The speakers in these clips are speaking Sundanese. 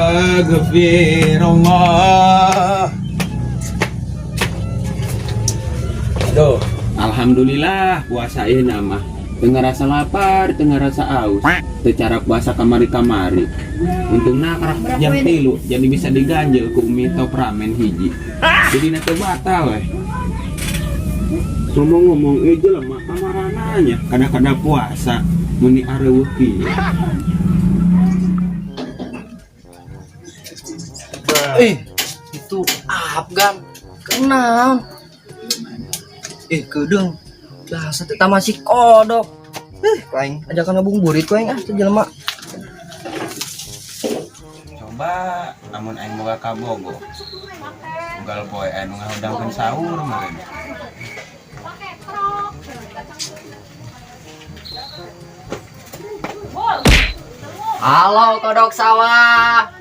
Astagfirullah. Aduh, alhamdulillah puasa ini mah. Teu ngarasa lapar, teu ngarasa aus. Teu cara puasa kamari-kamari. Untungna karak jam 3, jadi bisa diganjel ku mie Top Ramen hiji. Jadi teu batal weh. Ngomong-ngomong jelema kamarananya kadang-kadang puasa meni areuweuh kieu. Eh, itu Afgan. Kenal. Eh, kedeung. Bahasa teh masih kodok. Eh, aing ajakan ngabuburit ku aing ah teu jelema. Coba amun aing boga kabogoh. Unggal poe anu ngahudangkeun sahur meureun. Halo kodok sawah.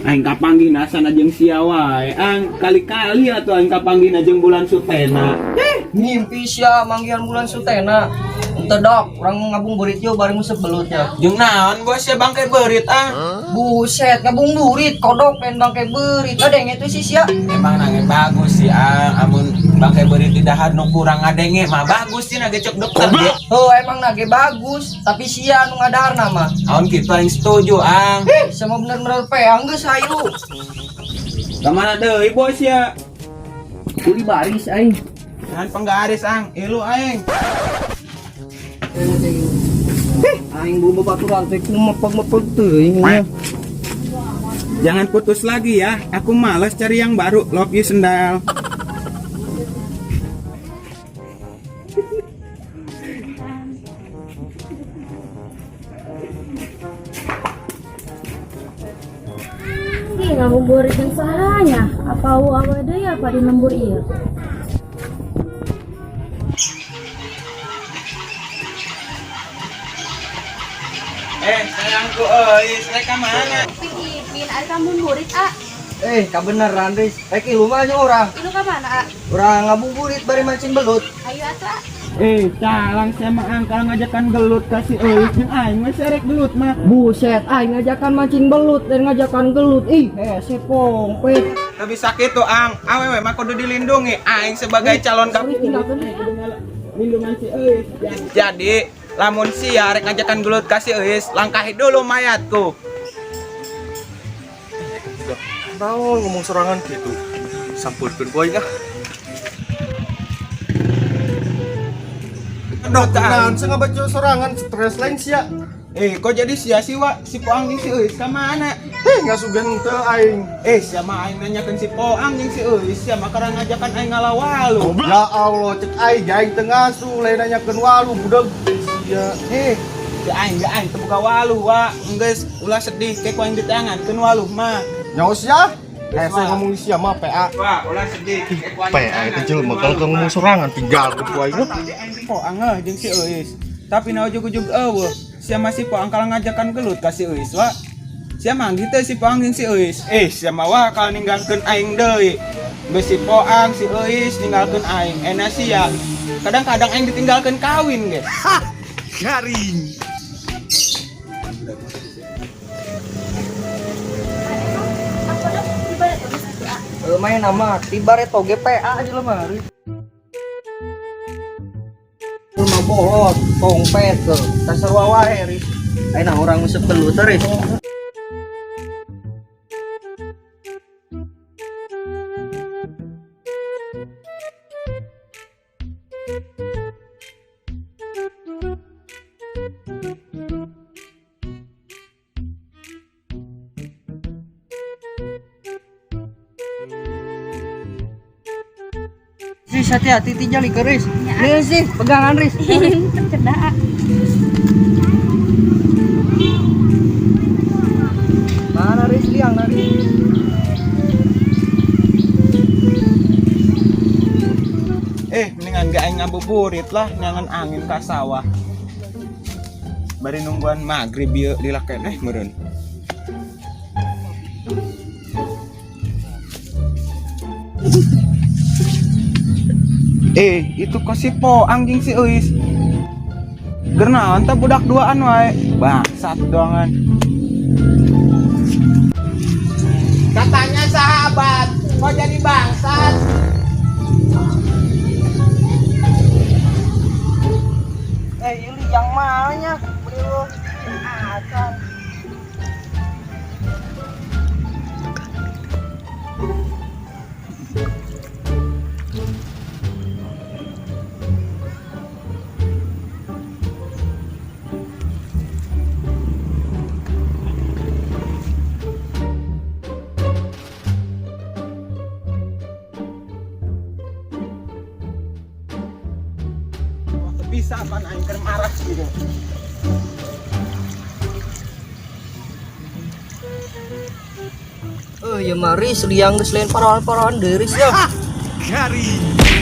Aing kapanggih nasana jeung sia wae. Ang kali-kali atuh aing kapanggih jeung bulan Sutena. Mimpi sia manggihan bulan Sutena. Ente dok, urang ngabuburit yo bareng nguseup belutnya. Jeung naon bos ya bangke beurit ah. Buset, ngabuburit kodok pengen bangke beurit. Ada itu sih sia. Emang nange bagus sih ah, amun bangke beurit di dahar nu kurang ngadenge mah bagus sih nage cek dokter ge. Oh, emang nage bagus, tapi sia nu ngadahar nama. Aun kitu aing setuju ang. Eh, sama bener-bener peang geus hayu. Kamana deui bos ya? Kuli baris aing. Jangan penggaris ang, ilu aing. Aing bumbu baturan teh kumepeg-mepeg teuing nya. Jangan putus lagi ya, aku males cari yang baru. Love you sendal. Ih, ngabuburit jeung sahanya. Apa awe deui apa di lembur ieu? Eh, sayangku euy, rek ka mana? Pin, ari ngabuburit ah. Eh, kabeneran Riz. Rek ilu mah nya urang. Ilu ka mana ah? Urang ngabuburit bari mancing belut. Ayo atuh ah. Eh, calang sama angkal ngajakan gelut kasih euy jeung aing mah serek gelut mah. Buset, aing ngajakan mancing belut dan ngajakan gelut. Ih, hese pongpet. Teu bisa kitu ang, awewe mah kudu dilindungi aing sebagai calon Sorry, tinggalkeun. lindungan si Euis. Jadi, lamun sia rek ngajakan gelut ka si Euis, langkahi dulu mayatku. Naon ngomong sorangan gitu. Sampurkeun ku aing ah. Dok, Naon sih ngabaca sorangan stres lain sia. Eh, kok jadi sia sih, Wak? Si Poang jeung si Euis ka mana? Heh, ngasugan teu aing. Eh, sia mah aing nanyakeun si Poang jeung si Euis, sia mah karang ngajakan aing ngalawalu. Ya Allah, cek aing aing teu ngasuh lain nanyakeun walu budak sia. Eh, si aing ge aing teu boga walu, Wak. Enggeus, ulah sedih ke ku aing diteangankeun waluh mah. Nyaho sia? Eh, Wah. saya ngomong sia mah PA. Wah, ulah sedih ke ku aing PA itu jelema kalau ngomong sorangan tinggal ku aing. Tadi aing di Poang heuh jeung si Euis. Tapi na ujug-ujug eueuh. Sia mah si Poang kalau ngajakan gelut ka si Euis, Wak. Sia mah gitu si Poang jeung si Euis. Eh, sia mah wah kalau ninggalkeun aing deui. Geus si Poang, si Euis ninggalkeun aing. Enak sia. Kadang-kadang aing ditinggalkeun kawin ge. Garing. Apa dok di balik terus gitu ah. Eh, main nama tibar eta ge PA jelema. Riz. Rumah bolot, tongpet ke. Tasarua wae, Riz. Ayeuna urang nguseup belut teh, Riz. Riz, hati-hati ti jali ke Riz. Nih sih, pegangan Riz. Tercedak ah. Mana Riz liang Riz? Eh, mendingan gak aing ngabuburit lah, nyangan angin ka sawah. Bari nungguan maghrib ieu lila keneh meureun. Eh, itu kok si Poang jeung si Euis. Gernaon tah budak duaan wae. Bangsat doangan. Sapan aing keur marah gitu. Eh, ya maris liang geus lain parawan-parawan deui Ris ya.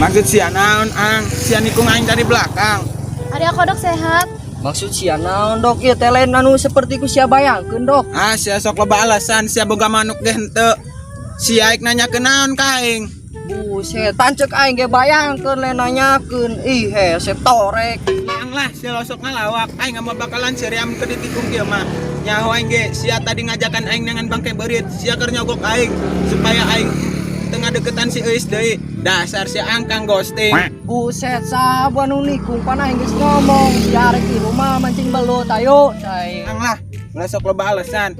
Maksud sia naon ang? Sia nikung aing dari belakang. Ari kodok sehat. Maksud sia naon dok? Ieu teh lain anu seperti ku sia bayangkeun dok. Ah, sia sok loba alasan, sia boga manuk ge henteu. Sia aik nanya ke naon ka aing? Buset, pancek aing ge bayangkeun lain nanyakeun. Ih, hese torek. Ang lah, sia losok ngalawak. Aing nggak mau bakalan seriam ke ditikung kieu mah. Nyaho aing ge, sia tadi ngajakan aing dengan bangke beurit, sia keur nyogok aing supaya aing tengah deketan si Euis deui. Dasar sia angkang ghosting. Buset, saha nu nikung pan aing geus ngomong sia arek di rumah mancing belut ayo cai. Ang lah, ulah sok loba alasan.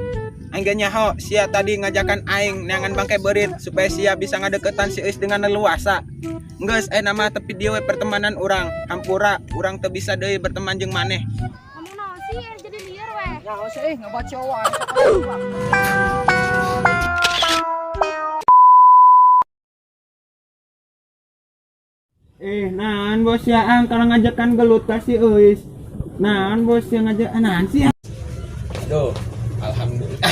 Aing ge nyaho, sia tadi ngajakan aing neangan bangke beurit supaya sia bisa ngadeketan si Euis dengan leluasa. Geus eh nama tepi dieu we pertemanan urang. Hampura, urang teu bisa deui berteman jeung maneh. Ngomong naon sih jadi liar weh. Nyaho sih eh ngabaca wae. Eh, naon bos ya ang kalau ngajakan gelut kasih Euis. Naon bos yang ngajak naon sih? Duh, alhamdulillah.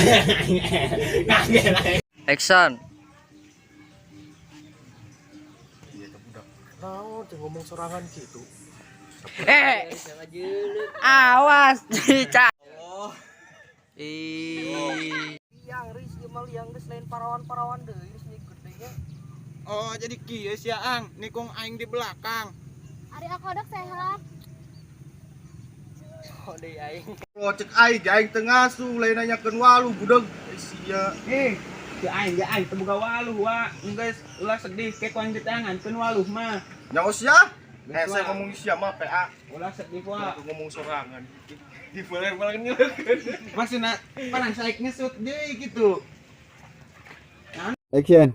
Kaget aing. Action. Naon teh ngomong sorangan gitu. Eh, awas cicak. Ih. Liang Ris, ieu mah liang geus lain parawan-parawan deui geus nih gedenya. Oh, jadi kieu sia ang nikung aing di belakang. Ari kodok sehat. Oh, deui aing. Oh, cek aing aing teu ngasuh lain nanyakeun walu budeg. Eh, sia. Eh, si aing ge aing teu boga waluh wa. Geus ulah sedih ke ku aing di tangan keun waluh mah. Nyaho sia? Eh, saya ngomong sia mah PA. Ulah sedih wa. Aku ngomong sorangan. Di boleh-boleh nyeleukeun. Maksudna panang saik ngesut deui gitu. Action.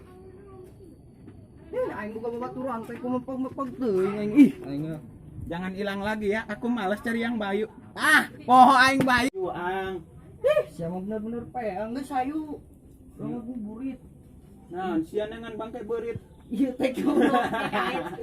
Eh, aing boga babaturan teh kumaha teuing aing ih aing. Jangan hilang lagi ya, aku males cari yang bayu. Ah, poho aing bayu ang. Ih, sia mah bener-bener peang geus hayu. Urang ngabuburit. Nah, sia nengan bangke beurit. Ieu teh kumaha.